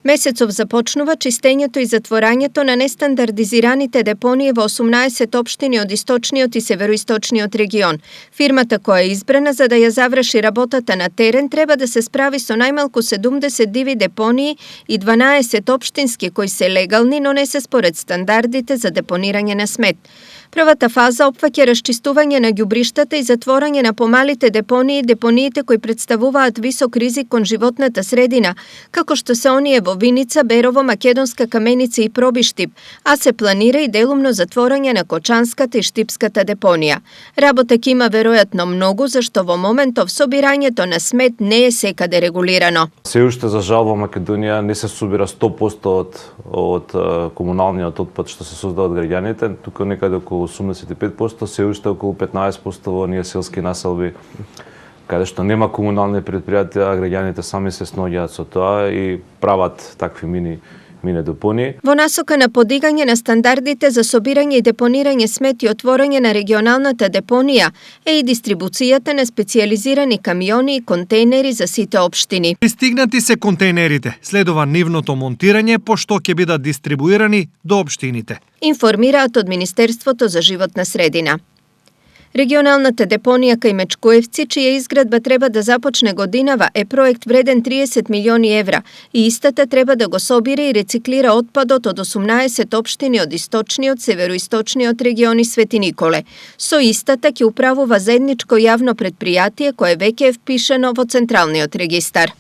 Месецов започнува чистењето и затворањето на нестандардизираните депонии во 18 општини од источниот и североисточниот регион. Фирмата која е избрана за да ја заврши работата на терен треба да се справи со најмалку 70 диви депонии и 12 општински кои се легални, но не се според стандардите за депонирање на смет. Првата фаза опфаќа расчистување на ѓубриштата и затворање на помалите депонии и депониите кои представуваат висок ризик кон животната средина, како што се оние во Виница, Берово, Македонска Каменица и Пробиштип, а се планира и делумно затворање на Кочанската и Штипската депонија. Работа ќе има веројатно многу, зашто во моментов собирањето на смет не е секаде регулирано. Се уште за жал во Македонија не се собира 100% од комуналниот отпад што се создава од граѓаните, тука некаде околу 85%, се уште околу 15% во оние селски населби каде што нема комунални предпријатија, а граѓаните сами се сноѓаат со тоа и прават такви мини депонии. Во насока на подигање на стандардите за собирање и депонирање смет и отворање на регионалната депонија е и дистрибуцијата на специјализирани камиони и контейнери за сите општини. Пристигнати се контейнерите, следува нивното монтирање по што ќе бидат дистрибуирани до општините. Информираат од Министерството за животна средина. Регионалната депонија кај Мечкоевци, чија изградба треба да започне годинава, е проект вреден 30 милиони евра и истата треба да го собира и рециклира отпадот од 18 општини од источниот, североисточниот регион и Свети Николе. Со истата ќе управува заедничко јавно предпријатие кое веќе е впишано во Централниот регистар.